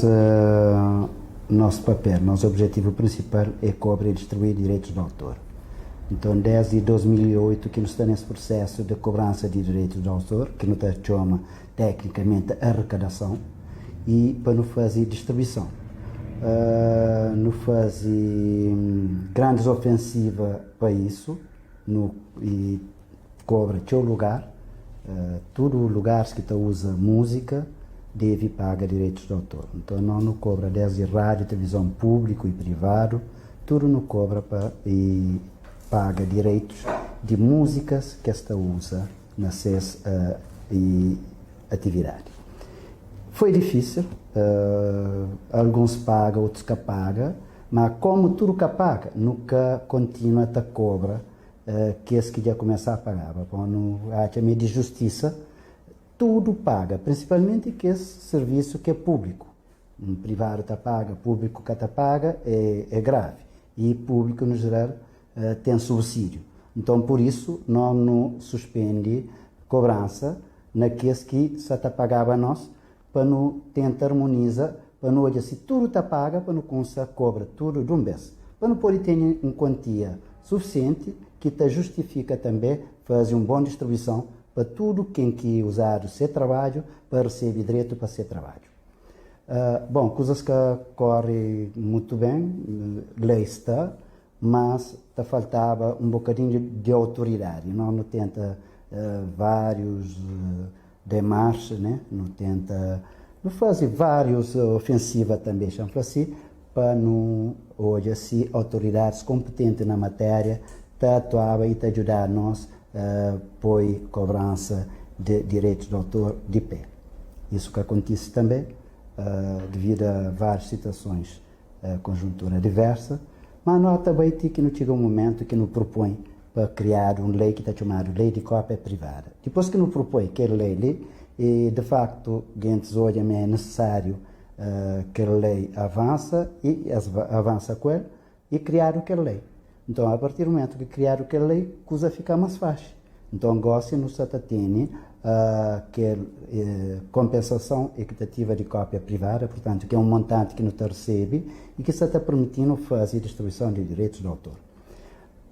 Nos nos papel, nos objetivu prinsipal é kobra i distribui direitus di autor. Nton, desdi 2008 ki nu sta nes prusesu di kobransa di direitus di autor, ki nu ta txoma teknikamenti arrekadason, i pa nu faze distribuison. Nu faze grandis ofensiva pa isu, nu i kobra txeu lugar, tudu lugaris ki ta uza múzika debe paga direitus di autor. Nton, nos nu kobra desdi rádiu, tilivizon públiku i privadu, tudu nu kobra pa i paga direitus di múzikas ki es ta uza na ses i atividadi. Foi difísil, alguns paga, otus ka paga, ma komu tudu ka paga, nu ka kontinua ta kobra kes ki dja kumesa a pagaba. Pamodi nu atxa ma é di justisa tudu paga, prinsipalmenti kes sirvisu ki é públiku. Un privadu ta paga, públiku ka ta paga, é gravi. I públiku nu jeral ten subsídiu. Nton, pur isu, no nu suspendi kobransa na kes ki sa ta pagaba nos pa nu tenta armoniza, pa nu odja si tudu ta paga, pa nu kunsa kobra tudu dun bes, pa nu pode tene un kuantia sufisienti ki ta justifika tanbe faze un bon distribuison pa tudu ken ki uzadu se trabadju pa resebe dretu pa se trabadju. Bon, kuzas ka kore mutu ben, lei sta, mas ta faltaba un bokadinhu di autoridadi. No nu tenta várius demarxi, né? Nu tenta, nu faze várius ofensiva tanbe, xa-m fla si, pa nu odja si autoridadis konpitenti na matéria ta atuaba i ta djuda nos poi kobransa di direitus di autor di pé. Isu ka kontise tanbe, devidu a várius situasons konjuntura diversa, ma no ta bai ti ki nu txiga un mumentu ki nu prupoi pa kriadu un lei ki ta txomadu Lei di Kópia Privada. Dipôs ki nu prupoi kel lei li, i di faktu gentis odja ma é nisisáriu kel lei avansa i es avansa ku el i kriadu kel lei. Nton, a partir di mumentu ki kriadu kel lei, kuza fika más faxi. Nton, gósi nu sta ta tene kel konpensason ekitativa di kópia privada, purtantu, ki é un montanti ki nu ta resebe i ki sta ta permiti-nu faze distribuison di direitus di autor.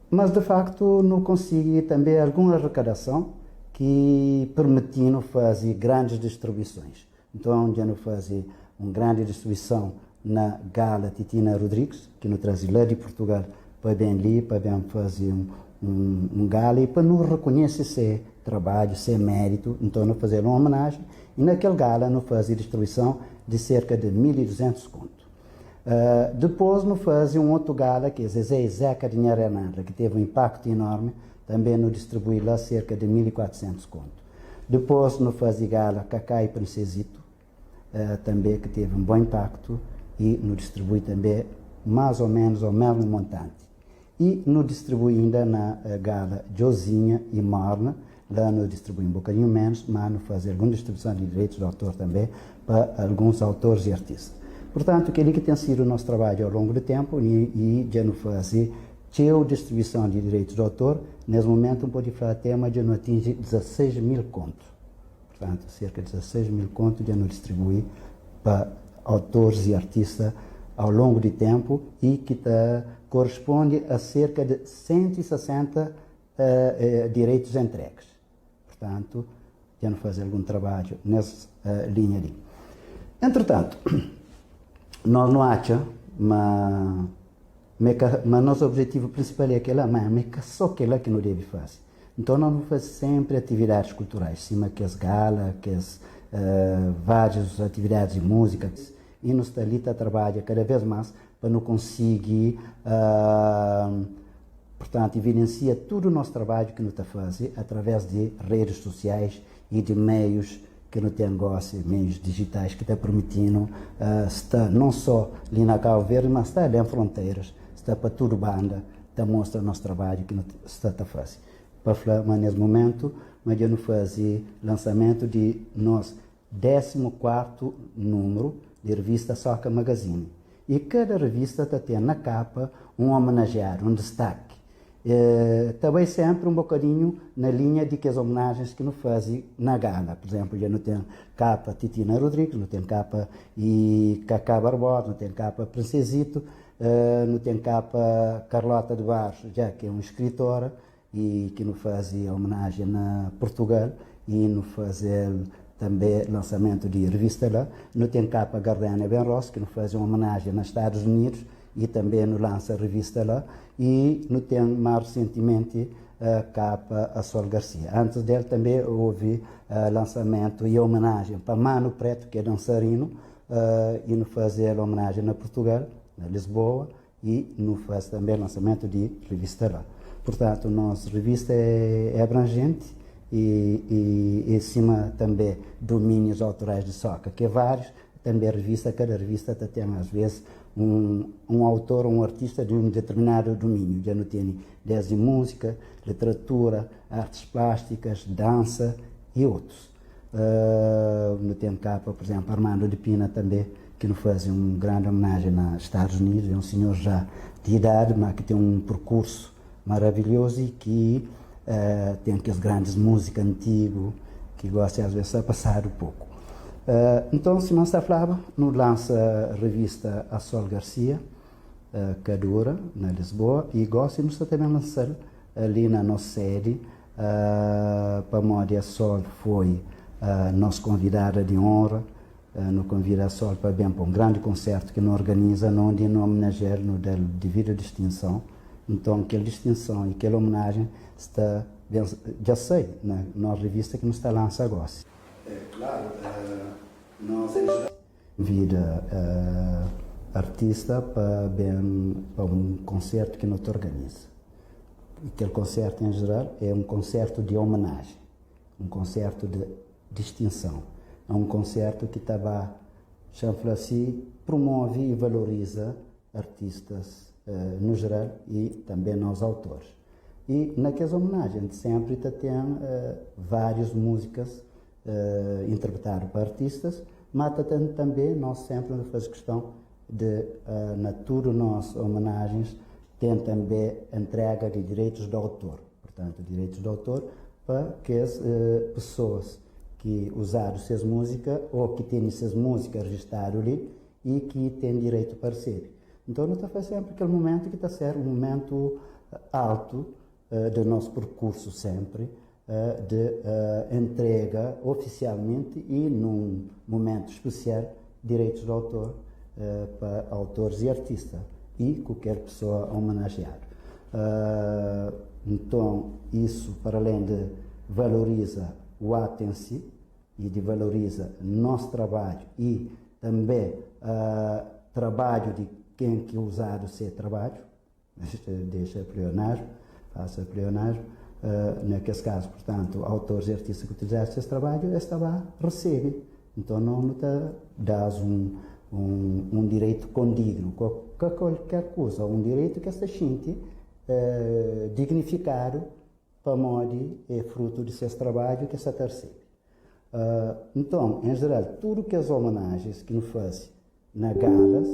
Mas, di faktu, nu konsigi tanbe algun arekadason ki permiti-nu faze grandis distribuisons. Nton, dja nu faze un grandi distribuison na Gala Titina Rodrigues, ki nu traze la di Purtugal pa ben li, pa ben faze un gala i pa nu rekonhese se trabadju, se méritu. Nton, nu faze-l un omenajen i na kel gala nu faze distribuison di serka di 1200 kontu. Dipôs nu faze un otu gala ki é Zezé i Zeka di Nha Renanda, ki teve un inpaktu enormi, tanbe nu distribui la serka di 1400 kontu. Dipôs nu faze gala Kaká i Prinsezito, tanbe ki teve un bon inpaktu i nu distribui tanbe más ô ménus o mesmu montanti. I nu distribui inda na gala Djozinha i Morna, la nu distribui un bokadinhu ménus, má nu faze algun distribuison di direitus di autor tanbe pa alguns autoris i artista. Purtantu, kel-li ki ten sidu nos trabadju au longu di ténpu i dja nu faze txeu distribuison di direitus di autor. Nes mumentu, N pode fla até ma dja nu atinji 16 mil kontu. Purtantu, serka di 16 mil kontu dja nu distribui pa autoris i artista au longu di ténpu i ki ta korisponde a serka di 160 direitus entregues. Purtantu, dja nu faze algun trabadju nes linha li. Entritantu, nos nu atxa ma ma é ka ma nos objetivu prinsipal é kela, ma é ka so kela ki nu debe faze. Nton, nos nu faze senpri atividadis kulturais, sima kes gala, kes várius atividadis di múzika, i nu sta li ta trabadja kada bes más pa nu konsigi Purtantu, evidensia tudu nos trabadju ki nu ta faze através di redis sosiais i di meius ki nu ten gosi, meius dijitais ki ta permiti-nu sta non so li na Kabu Verdi, ma sta alen fronteiras, sta pa tudu banda ta mostra nos trabadju ki nu sta ta faze. Pa fla ma nes mumentu ma dja nu faze lansamentu di nos désimu kuartu númeru di revista Soca Magazine. I kada revista ta ten na kapa un omenajiadu, un distaki. Ta bai sénpri un bokadinhu na linha di kes omenájens ki nu faze na gala. Pur izénplu, dja nu ten kapa Titina Rodrigues, nu ten kapa i Kaká Barbosa, nu ten kapa Princesito, nu ten kapa Carlota de Barros, dja ki é un skritora i ki nu faze omenájen na Purtugal i nu faze-l tanbê lansamentu di revista la. Nu ten kapa Gardénia Benrós, ki nu faze un omenájen na Stadus Unidus i tanbê nu lansa revista la. I nu ten más resentimenti kapa a Sol Garcia. Antis del tanbê houve lansamentu i omenájen pa Mano Preto, ki é dansarinu, i nu faze-l omenájen na Purtugal, na Lisboa. I nu faz tanbe lansamentu di rivista la. Purtantu, nos rivista é abranjenti i e sima tanbe domínius autorais di soka, ki é várius, tanbe rivista, kada rivista ta ten as ves un autor ou un artista di un determinadu dumíniu. Dja nu tene desdi múzika, literatura, artis plásticas, dansa i otus. Nu ten kapa, pur izénplu, Armando de Pina tanbê, ki nu faze un grandi omenajen na Stadus Unidus. É un sinhor já di idadi, má ki ten un perkursu maravilhozu i ki ten kes grandis múzika antigu ki gósi asvês sta pasadu poku. Nton, sima N sta flaba, nu lansa revista A Sol Garcia, ka dura, na Lisboa, i gósi nu sta ta ben lansa-l li na nos sedi. Pamodi a Sol foi nos konvidada di onra, nu konvida a Sol pa ben pa un grandi konsertu ki nu organiza, na undi nu omenajia-l, nu da-l dividu distinson. Nton, kel distinson i kel omenajen sta ben, dja sai na nos rivista ki nu sta lansa gosi. É klaru, nos en jeral. Konvida artista pa ben pa un konsertu ki nu ta organiza. I kel konsertu en jeral é un konsertu di omenajen, un konsertu di distinson, é un konsertu ki ta ba, xa-m fla si, promove i valoriza artistas nu jeral i tanbe nos autoris. I na kes omenajen senpri ta ten várius múzikas interpretadu pa artistas, má ta ten tanbe, nos senpri nu ta faze kiston de na tudu nos omenajens ten tanbe entrega di direitus di autor, purtantu direitus di autor pa kes pesoas ki uzadu ses múzika ô ki tene ses múzika rejistadu li i ki ten direitu pa resebe. Nton nu ta faz senpri kel mumentu ki ta ser un mumentu altu di nos perkursu senpri di entrega ofisialmenti i nun mumentu spesial direitus di autor pa autoris i artista i kualker pesoa omenajiadu. Nton isu para alen di valoriza u atu en si i di valoriza nos trabadju i tanbe trabadju di ken ki uzadu se trabadju, Dexa pleonasmu, faça pleonasmu, na kes kazu, purtantu, autoris i artistas ki utilizadu ses trabadju, es ta ba resebe. Nton, no nu ta da-s un un direitu kondignu, ka kualker kuza, un direitu ki es ta xinti dignifikadu pamodi é frutu di ses trabadju ki es sa ta resebe. Nton, en jeral, tudu kes omenajens ki nu fase Na galas,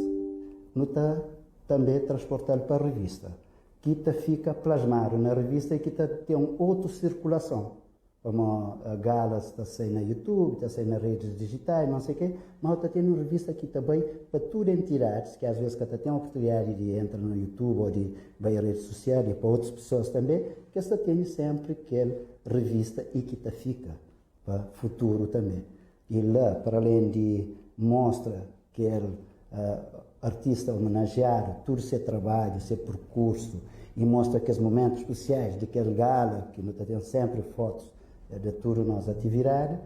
nu ta tanbe transporta-l pa revista, ki ta fika plasmadu na revista i ki ta ten otu sirkulason. Pamo galas ta sai na YouTube, ta sai na redis dijitais, non sei ke, ma ta ten un revista ki ta bai pa tudu entidadis ki asves ka ta ten oportunidadi di entra na YouTube o di bai redi sosial i pa otus pesoas tanbe, ki es ta tene senpri kel revista i ki ta fika pa futuru tanbe. I la, para alén di mostra kel artista omenajiadu, tudu se trabadju, se perkursu, i mostra kes mumentu spesiais di kel gala, ki nu ta ten senpri fotus di tudu nos atividadi,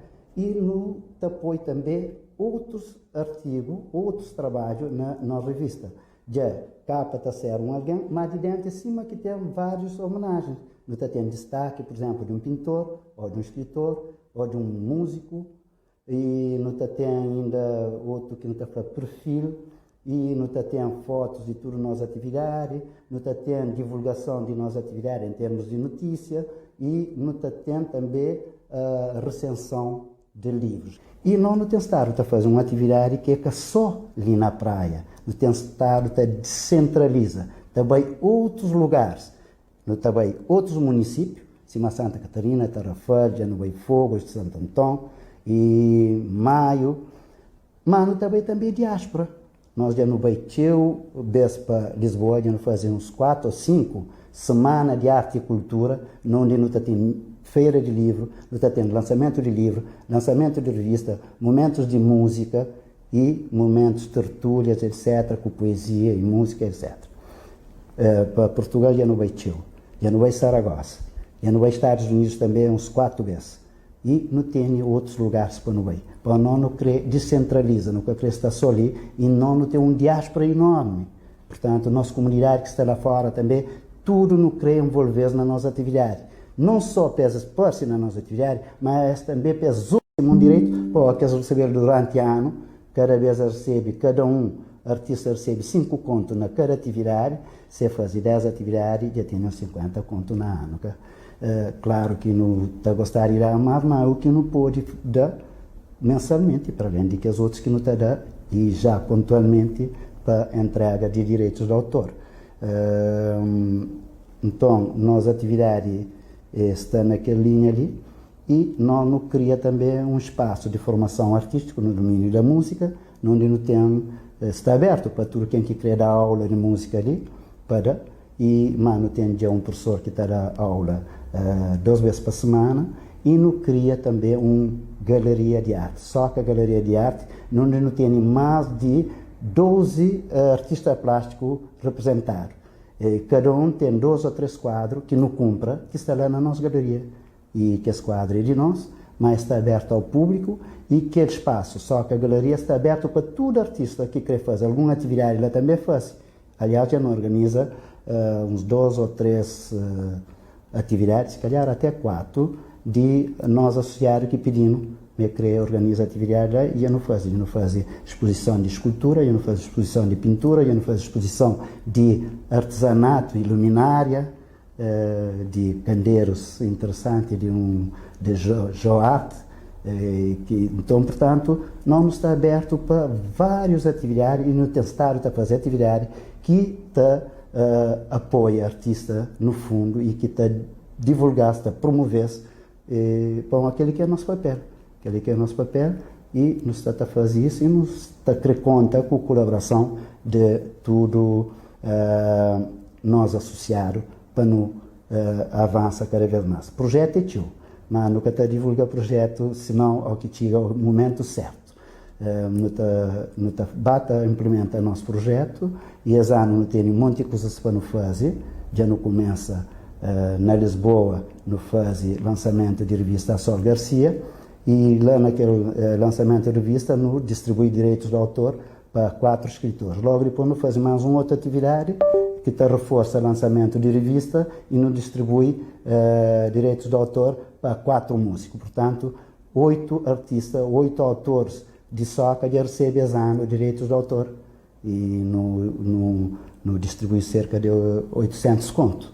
i nu ta poi tanbe otus artigu, otus trabadju na nos revista. Dja kapa ta ser un algen, má di déntu é sima ki ten várius omenajen. Nu ta ten distaki, pur izénplu, di un pintor, ô di un skritor, ô di un múziku, i nu ta ten inda otu ki nu ta fla perfil, i nu ta ten fotus di tudu nos atividadi, nu ta ten divulgason di nos atividadi en termus di notísia, i nu ta ten tanbê resenson di livrus. I nos nu ten stadu ta faze un atividadi ki é ka só li na Praia. Nu ten stadu ta disentraliza, ta bai otus lugaris. Nu ta bai otus munisípiu, sima Santa Katarina, Tarrafal, dja nu bai Fogo, Santo Anton i Maio. Má nu ta bai tanbê diáspora. Nos dja nu bai txeu bês pa Lisboa, dja nu faze uns 4 ô 5 semana di arti i kultura, na undi nu ta ten feira di livru, nu ta ten lansamentu di livru, lansamentu di revista, mumentus di múzika i mumentus tertúlias, etc. Ku poezia i múzika, etc. Pa Purtugal dja nu bai txeu, dja nu bai Saragosa, dja nu bai Stadus Unidus tanbê uns 4 bês. I nu tene otus lugaris pa nu bai. Pa no nu kre disentraliza, nu ka kre sta so li i no nu ten un diaspora enormi. Purtantu, nos kumunidadi ki sta la fora tanbe, tudu nu kre envolve-s na nos atividadi. Non so pa es parse na nos atividadi, ma es tanbe pa es un direitu pa ki es resebe-l duranti anu, kada bes es resebe, kada un artista resebe 5 kontu na kada atividadi, se faze 10 atividadi dja tene uns 50 kontu na anu, ka? Klaru ki nu ta gostá di da más, má u ki nu pode da mensalmenti, para alén di kes otus ki nu ta da i já pontualmenti pa entrega di direitus di autor. Nton, nos atividadi sta na kel linha li i no nu kria tanbê un spasu di formason artístiku nu dumíniu da múzika, undi nu ten sta abertu pa tudu ken ki krê da aula di múzika li pa da. I ma nu ten dja un profesor ki ta da aula dos bes pa semana i nu kria tanbe un galeria di arti. Soka Galeria di Arti, nunde nu tene mas di 12 artista plastiku reprezentadu. Kada un ten dos o tres kuadru ki nu kunpra ki sta la na nos galeria. I kes kuadru é di nos, má es sta abertu ao públiku i kel spasu, Soka Galeria, sta abertu pa tudu artista ki kre faze algun atividadi la tanbe fase. Aliás, dja nu organiza uns dos ô três atividadi, si kalhar até kuatu, di nos asosiadu ki pidi-nu ma e krê organiza atividadi la i dja nu faze. Dja nu faze spozison di skultura, dja nu faze spozison di pintura, dja nu faze spozison di artizanatu i luminária, di kanderus interesanti di un di Joart. Ki, nton, purtantu, nos nu sta abertu pa várius atividadi i nu ten stadu ta faze atividadi ki ta apoia artista nu fundu i ki ta divulga-s, ta promove-s, pamodi kel-li ki é nos papel, kel-li ki é nos papel i nu sta ta faze isu i nu sta kre konta ku kolaborason di tudu nos asosiadu pa nu avansa kada vez más. Projetu é txeu, ma nu ka ta divulga projetu senão ao ki txiga mumentu sertu. Nu ta nu ta ba ta implementa nos projetu i es anu nu tene monti kuzas pa nu faze. Dja nu kumesa na Lisboa, nu faze lansamentu di revista Sol Garcia i la na kel lansamentu di revista nu distribui direitus di autor pa 4 skritoris. Logu dipôs nu faze más un otu atividadi ki ta reforsa lansamentu di revista i nu distribui direitus di autor pa 4 múziku. Purtantu, 8 artista, 8 autoris di soka dja resebe es anu direitus di autor i nu nu nu distribui serka di 800 kontu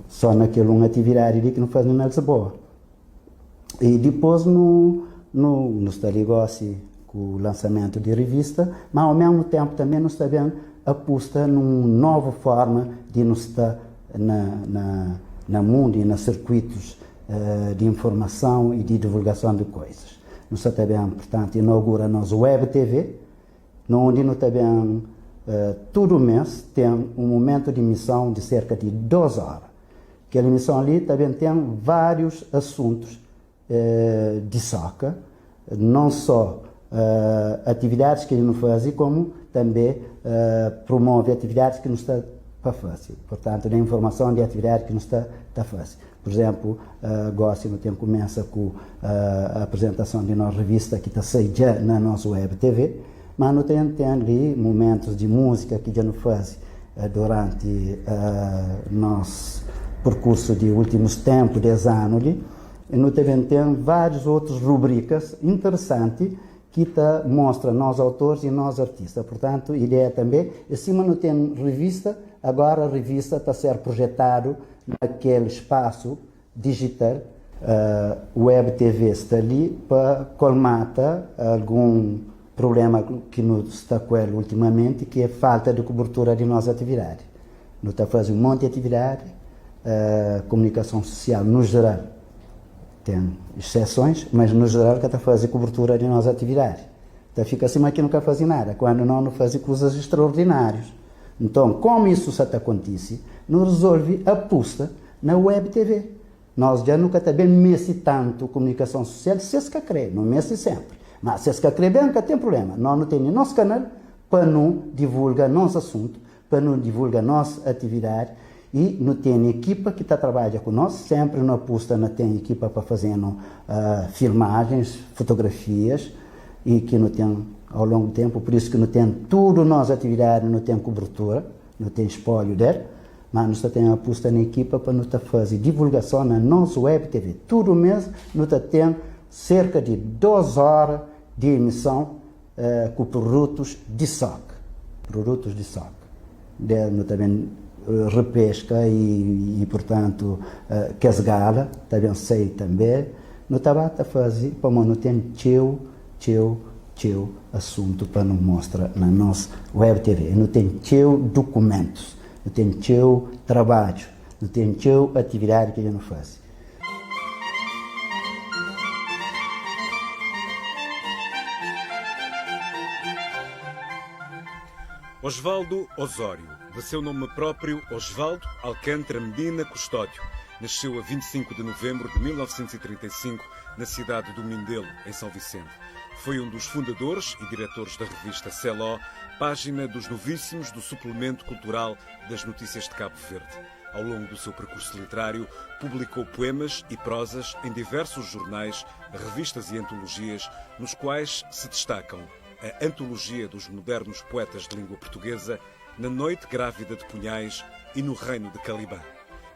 só na kel un atividadi li ki nu faze na Lisboa. I dipôs nu nu nu sta li gósi ku lansamentu di revista, má au mesmu ténpu tanbê nu sta ben apusta nun novu forma di nu sta na na na mundu i na sirkuitus di informason i di divulgason di koizas. Nu sta ta ben, purtantu, inaugura nos Web TV, na undi nu ta ben tudu mês ten un mumentu di mison di serka di dos óra. Kel emison li ta ben ten várius asuntus di soka, non só atividadis ki nu faze, komu tanbe promove atividadis ki nu sta pa faze. Purtantu, da informason di atividadi ki nu sta ta faze. Pur izénplu, gósi nu ten kumesa ku aprizentason di nos revista ki ta sai dja na nos web TV, má nu ten ten li mumentus di múzika ki dja nu faze duranti nos perkursu di últimus ténpu di es anu li. Nu ta ben ten várius otus rubrikas interesanti ki ta mostra nos autoris i nos artista. Purtantu, ideia tanbe é sima nu ten revista, agora revista ta ser projetadu na kel spasu dijital. Web TV sta li pa kolmata algun prublema ki nu sta ku el ultimamenti, ki é falta di kubertura di nos atividadi. Nu ta faze un monti atividadi. Komunikason sosial no jeral ten exsesons, mas no jeral ka ta faze kubertura di nos atividadi. Ta fika sima ki nu ka faze nada, kuandu no nu faze kuzas extraordinárius. Nton, komu isu sa ta kontise, nu rezolve apusta na web TV. Nos dja nu ka ta ben meste tantu komunikason sosial si es ka kre, nu meste senpri. Ma si es ka kre ben, ka ten prubléma. No nu tene nos kanal pa nu divulga nos asuntu, pa nu divulga nos atividadi i nu tene ekipa ki ta trabadja ku nos, senpri nu apusta na ten ekipa pa faze-nu filmajens, fotografias i ki nu ten au longu di tenpu, pur isu ki nu ten tudu nos atividadi nu ten kubertura, nu ten spolhu del, ma nu sta ten apusta na ekipa pa nu ta faze divulgason na nos web TV. Tudu mes nu ta ten serka di 2 ora di emison ku produtus di soc. Produtus di soc. De nu ta ben repesca i, i purtantu kes gala ta ben sai tanbe. Nu ta ba ta faze pamo nu ten txeu, txeu, txeu asuntu pa nu mostra na nos web TV. Nu ten txeu dukumentus, nu ten txeu trabadju, nu ten txeu atividadi ki dja nu faze. Osvaldo Osório, de seu nome próprio Osvaldo Alcântara Medina Custódio, nasceu a 25 de novembro de 1935 na cidade do Mindelo, em São Vicente. Foi um dos fundadores e diretores da revista Celó, página dos novíssimos do suplemento cultural das Notícias de Cabo Verde. Ao longo do seu percurso literário, publicou poemas e prosas em diversos jornais, revistas e antologias, nos quais se destacam a Antologia dos Modernos Poetas de Língua Portuguesa, Na Noite Grávida de Punhais e No Reino de Caliban.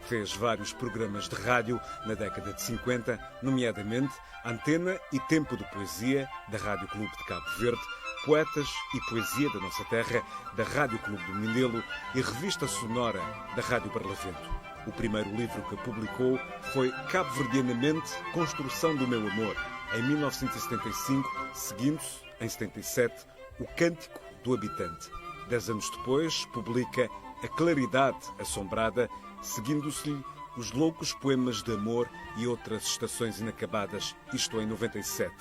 Fez vários programas de rádio na década de 50, nomeadamente Antena e Tempo de Poesia, da Rádio Clube de Cabo Verde, Poetas e Poesia da Nossa Terra, da Rádio Clube do Mindelo e Revista Sonora, da Rádio Barlavento. O primeiro livro que publicou foi Cabo-Verdianamente, Construção do Meu Amor, em 1975, seguindo-se, em 77, O Cântico do Habitante. 10 anos depois, publica A Claridade Assombrada, seguindo-se-lhe Os Loucos Poemas de Amor e Outras Estações Inacabadas, isto em 97.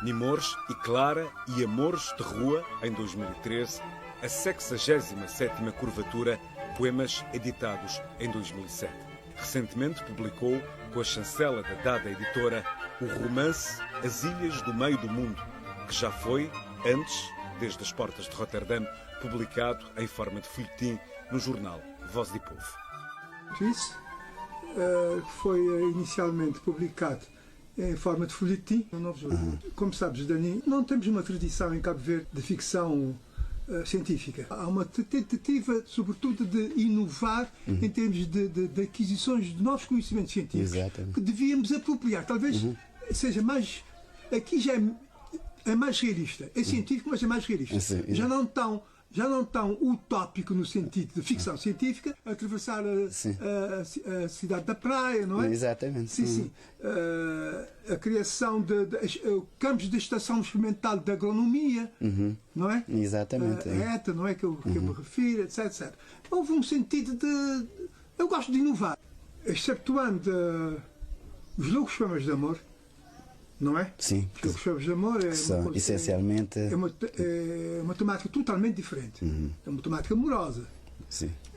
Nimores e Clara e Amores de Rua, em 2013, A 67ª Curvatura, poemas editados em 2007. Recentemente publicou, com a chancela da Dada Editora, o romance As Ilhas do Meio do Mundo, que já foi, antes, desde as portas de Roterdã, publicado em forma de folhetim no jornal Voz di Povo. Isso foi inicialmente publicado em forma de folhetim no Novo Jornal. Como sabes, Dani, não temos uma tradição em Cabo Verde de ficção científica. Há uma tentativa, sobretudo, de inovar em termos de aquisições de novos conhecimentos científicos Exatamente. que devíamos apropriar. Talvez seja mais. Aqui já é mais realista. É científico, mas é mais realista. Sim, Já não tão já não tão utópico no sentido de ficção científica, atravessar a cidade da praia, não é? Exatamente. Sim, sim. A criação de campos de estação experimental de agronomia, não é? Exatamente. A ETA, não é? Que eu me refiro, etc, etc. Houve um sentido de. Eu gosto de inovar. Exceptuando os Loucos Poemas de Amor, não é? Sim. Os Loucos Poemas de Amor é Que são uma coisa, essencialmente. é uma temática totalmente diferente. É uma temática amorosa.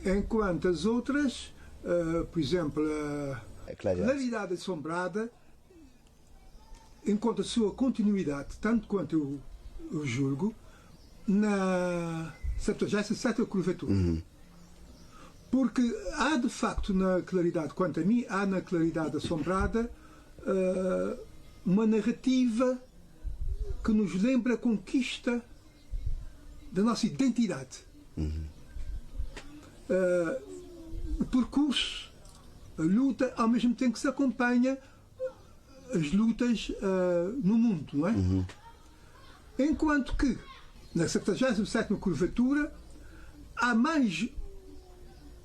Enquanto as outras, por exemplo, a A claridade. Claridade Assombrada encontra a sua continuidade, tanto quanto eu julgo, na 77ª Curvatura. Porque há de facto na Claridade, quanto a mim, há na Claridade Assombrada uma narrativa que nos lembra a conquista da nossa identidade. O percurso, a luta, ao mesmo tempo que se acompanha as lutas no mundo, não é? Enquanto que, na 77ª Curvatura, há mais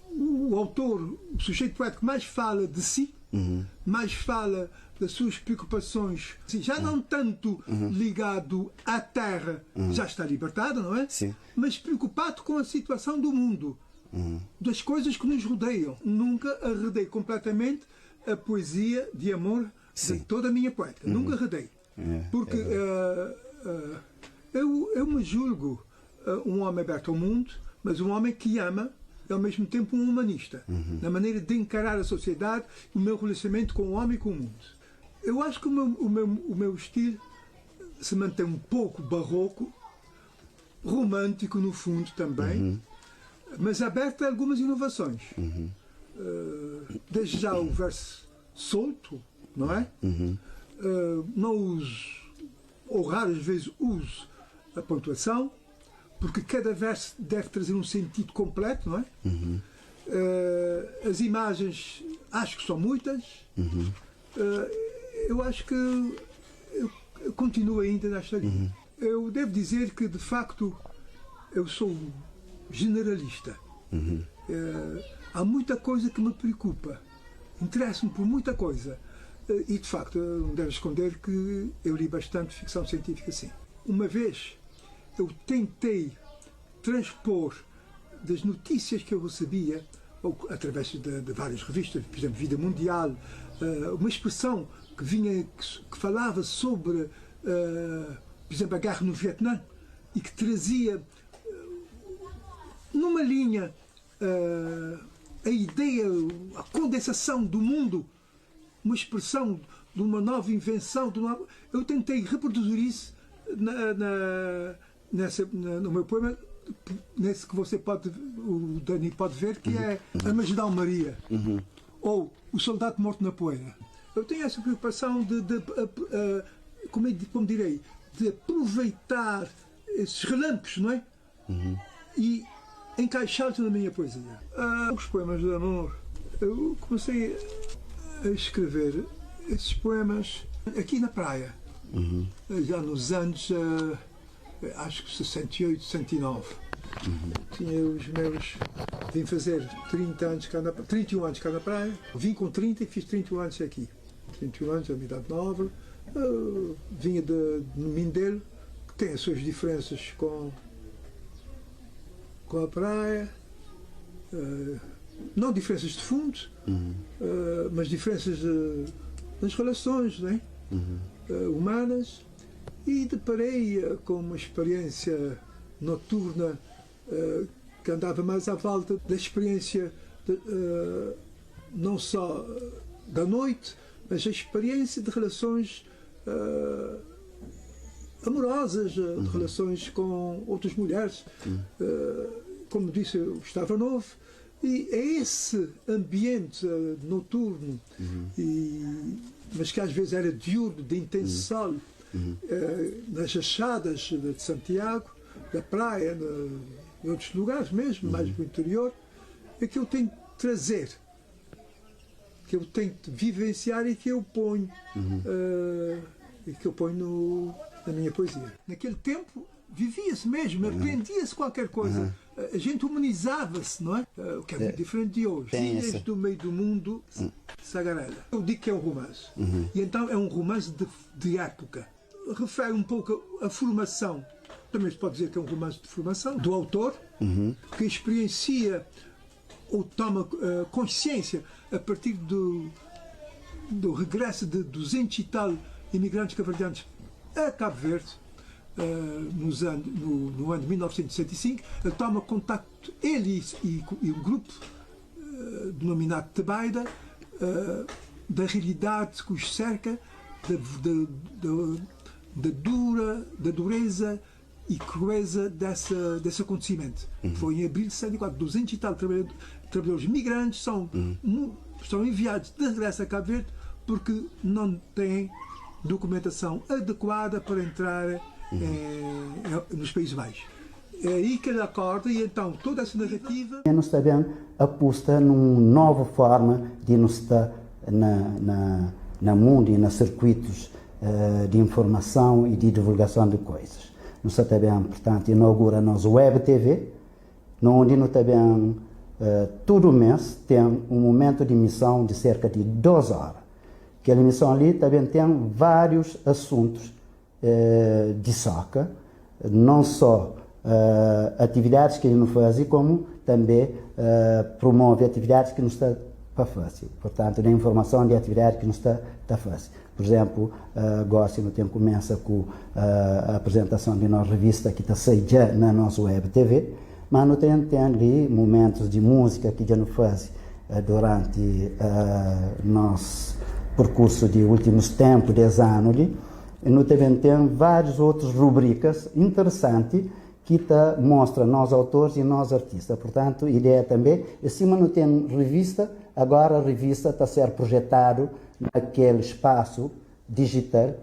o autor, o sujeito poético mais fala de si, mais fala das suas preocupações, já não tanto ligado à terra, já está libertada, não é? Sim. Mas preocupado com a situação do mundo. das coisas que nos rodeiam. Nunca arredei completamente a poesia de amor de toda a minha poética. Nunca arredei. Porque eu, eu me julgo um homem aberto ao mundo, mas um homem que ama e ao mesmo tempo um humanista, na maneira de encarar a sociedade, o meu relacionamento com o homem e com o mundo. Eu acho que o meu, o meu, o meu estilo se mantém um pouco barroco, romântico no fundo também, mas aberto a algumas inovações. Desde já o verso solto, não é? Não uso, ou raras vezes uso, a pontuação, porque cada verso deve trazer um sentido completo, não é? As imagens, acho que são muitas. Eu acho que eu continuo ainda nesta linha. Eu devo dizer que, de facto, eu sou generalista. Há muita coisa que me preocupa. Interesso-me por muita coisa. E, de facto, não devo esconder que eu li bastante ficção científica, sim. Uma vez eu tentei transpor das notícias que eu recebia, ou através de várias revistas, por exemplo, Vida Mundial, uma expressão que vinha, que falava sobre, por exemplo, a guerra no Vietnã, e que trazia numa linha a ideia, a condensação do mundo, uma expressão de uma nova invenção. De uma... Eu tentei reproduzir isso na, na, nessa, na, no meu poema, nesse que você pode, o Dani pode ver, que é A Magedal Maria, ou O Soldado Morto na Poeira. Eu tenho essa preocupação de como direi, de aproveitar esses relampos, não é? E encaixá-los na minha poesia. Os poemas de amor, eu comecei a escrever esses poemas aqui na praia, já nos anos, acho que 68, 69. Tinha os meus. Vim fazer 30 anos cá na, 31 anos cá na praia. Vim com 30 e fiz 31 anos aqui. 31 anos, a minha idade nobre. Vinha de Mindelo, que tem as suas diferenças com a praia. Não diferenças de fundo, mas diferenças nas relações, né? Humanas. E deparei com uma experiência noturna que andava mais à volta da experiência de, não só da noite, mas a experiência de relações amorosas, de relações com outras mulheres. Como disse, eu estava novo, e é esse ambiente noturno, mas que às vezes era diurno, de intenso sol, nas achadas de Santiago, da praia, em outros lugares mesmo, mais no interior, é que eu tenho que trazer, que eu tenho que vivenciar e que eu ponho, e que eu ponho no, na minha poesia. Naquele tempo vivia-se mesmo, aprendia-se qualquer coisa. A gente humanizava-se, não é? O que é muito diferente de hoje. Tem Filhas essa. do meio do mundo, Sagarela. Eu digo que é um romance. E então é um romance de época. Refere um pouco a formação, também se pode dizer que é um romance de formação, do autor, que experiencia ou toma consciência a partir do regresso de 200 e tal imigrantes cabo-verdianos a Cabo Verde, nos anos, no ano de 1965, ele toma contacto, ele e um grupo denominado Tebaida, da realidade que os cerca, da dureza e crueza desse acontecimento. Foi em abril de 64, 200 e tal trabalhadores migrantes são enviados de regresso a Cabo Verde porque não têm documentação adequada para entrar nos Países Baixos. É aí que ele acorda e então toda essa narrativa. Nós está bem aposta numa nova forma de nos estar na mundo e nos circuitos de informação e de divulgação de coisas. Nós também, portanto, inaugura a nossa Web TV, onde nós também, todo mês, tem um momento de emissão de cerca de 2 horas. Aquela emissão ali também tem vários assuntos de soca, não só atividades que ele não faz, como tanbê promove atividadis ki nu sta pa fase. Purtantu, da informason di atividadi ki nu sta ta fase. Pur izénplu, gósi nu ten kumesa ku aprizentason di nos revista ki ta sai dja na nos web TV, má nu ten ten li mumentus di múzika ki dja nu faze duranti nos perkursu di últimus ténpu des anu li. Nu ta ben ten várius otus rubrikas interesanti ki ta mostra nos autoris i nos artista. Purtantu, ideia tanbe é sima nu ten revista, agora revista ta ser projetadu na kel spasu dijital.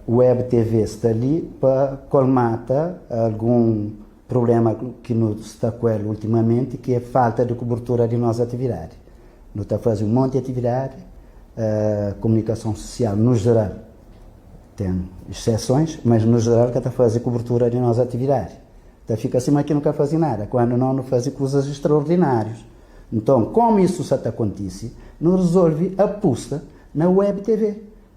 Web TV sta li pa kolmata algun prublema ki nu sta ku el ultimamenti, ki é falta di kubertura di nos atividadi. Nu ta faze un monti atividadi, komunikason susial nu jeral ten exsesons, mas nu jeral ka ta faze kubertura di nos atividadi. Ta fika sima ki nu ka faze nada, kuandu no nu faze kuzas extraordinárius. Nton, komu isu sa ta kontise, nu rezolve apusta na Web TV.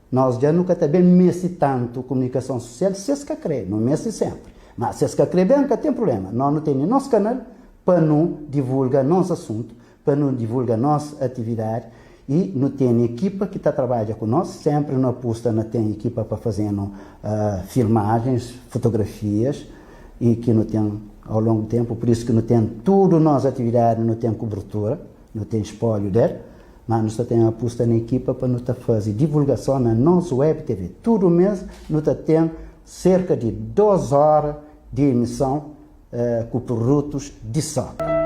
Nos dja nu ka ta ben meste tantu komunikason susial, si es ka kre, nu meste senpri. Ma si es ka kre ben, ka ten prubléma. No nu tene nos kanal pa nu divulga nos asuntu, pa nu divulga nos atividadi i nu tene ekipa ki ta trabadja ku nos, senpri nu apusta na ten ekipa pa faze-nu filmajens, fotografias i ki nu ten au longu tenpu, pur isu ki nu ten tudu nos atividadi nu ten kubertura, nu ten spoliu del, ma nu sta ten apusta na ekipa pa nu ta faze divulgason na nos web TV. Tudu mes nu ta ten serka di 2 ora di emison ku produtus di soka.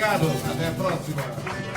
Obrigado, até a próxima.